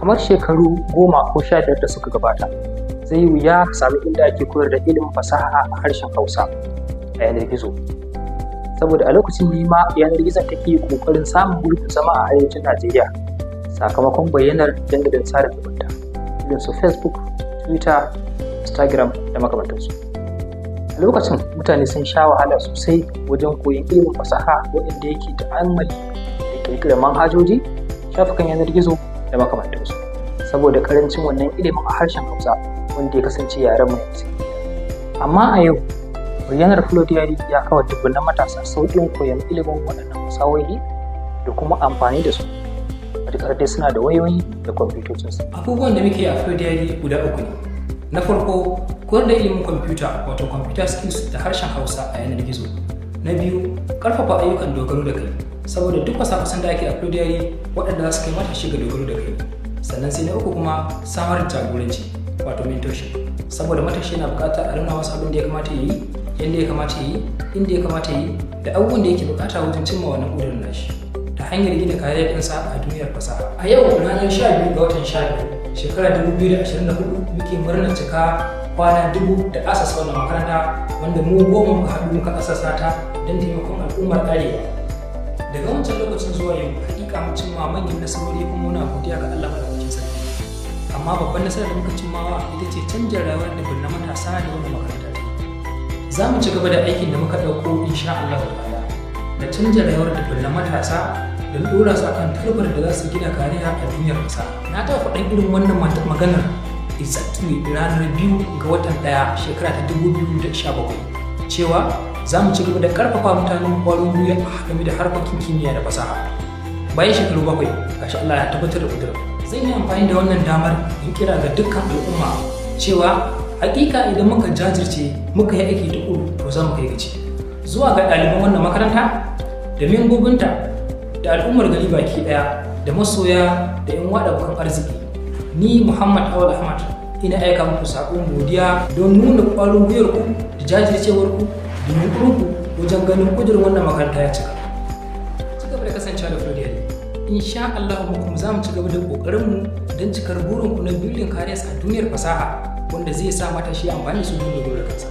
Kamar shekaru 10 ko 15 da suka gabata, zai yi wuya ka sami inda ake koyar da ilimin fasaha a harshen Hausa a yanar gizo. Saboda a lokacin ne ma yanar gizon take ƙoƙarin samun gurbin zama a arewacin Najeriya sakamakon bayyanar dandalin sada zumunta irin su Facebook, Twitter, Instagram da makamantansu. A lokacin mutane sun sha wahala sosai wajen koyon ilimin fasaha waɗanda yake ta'ammali da ƙirƙirar manhajoji, shafukan yanar gizo da makamantansu, saboda ƙarancin wannan ilimin a harshen Hausa wanda ya kasance yaren mu yanzu. Amma a yau, bayyanar Flowdiary ya kawo dubunnan matasa sauƙin koyon ilimin waɗannan fasahohi da kuma amfani da su, matuƙar dai suna da wayoyi da kwamfutocinsu. Abubuwan da muke a Flowdiary guda uku ne. Na farko, koyar da ilimin kwamfuta, wato computer skills, da harshen Hausa a yanar gizo. Na biyu, ƙarfafa ayyukan dogaro da kai, saboda duk kwasa-kwasan da ake a Flowdiary waɗanda za su kai matashi ga dogaro da kai. Sannan sai na uku kuma, samar da jagoranci, wato mentorship, saboda matashi yana buƙatar a nuna masa abin da ya kamata ya yi, yadda ya kamata ya yi, inda ya kamata ya yi, da abubuwan da yake buƙata wajen cimma wannan ƙudurin nashi ta hanyar gina career ɗinsa a duniyar fasaha. A yau, ranar 12 ga watan 12, shekarar 2024, muke murnar cika kwana 1000 da asasa wannan makaranta, wanda mu 10 muka haɗu muka asasa ta don taimakon al'ummar Arewa. Daga wancan lokacin zuwa yau, hakika mun cimma manyan nasarori, kuma muna godiya ga Allah Madaukakin Sarki. Amma babban nasarar da muka cimmawa ita ce canjin rayuwar da matasa da wannan makaranta ta yi. Za mu ci gaba da aikin da muka ɗauko, insha Allah Ta'ala, da canja rayuwar dubunnan matasa don ɗora su akan turbar da za su gina career a duniyar fasaha. Na taɓa faɗan irin wannan maganar exactly ranar 2 ga watan 1, shekara ta 2017, cewa za mu ci gaba da ƙarfafa mutanen ƙwarin gwiwa game da harkokin kimiyya da fasaha. Bayan shekaru 7, gashi Allah ya tabbatar da ƙudurin. Zan yi amfani da wannan damar in kira ga dukkan al'umma cewa hakika idan muka jajirce, muka yi aiki tukuru, to za mu kai gaci. Zuwa ga ɗaliban wannan makaranta da membobinta da al'ummar gari baki ɗaya da masoya da 'yan uwa da abokan arziki, ni Muhammad Awal Ahmad ina aika muku saƙon godiya don nuna ƙwarin gwiwar ku da jajircewar ku da yunƙurin ku wajen ganin ƙudurin wannan makaranta ya cika. Ci gaba da kasancewa da Flowdiary. Insha Allah mu kuma za mu ci gaba da ƙoƙarin mu don cikar burin ku na building careers a duniyar fasaha, wanda zai sa matashi amfani da su don dogaro da kansa.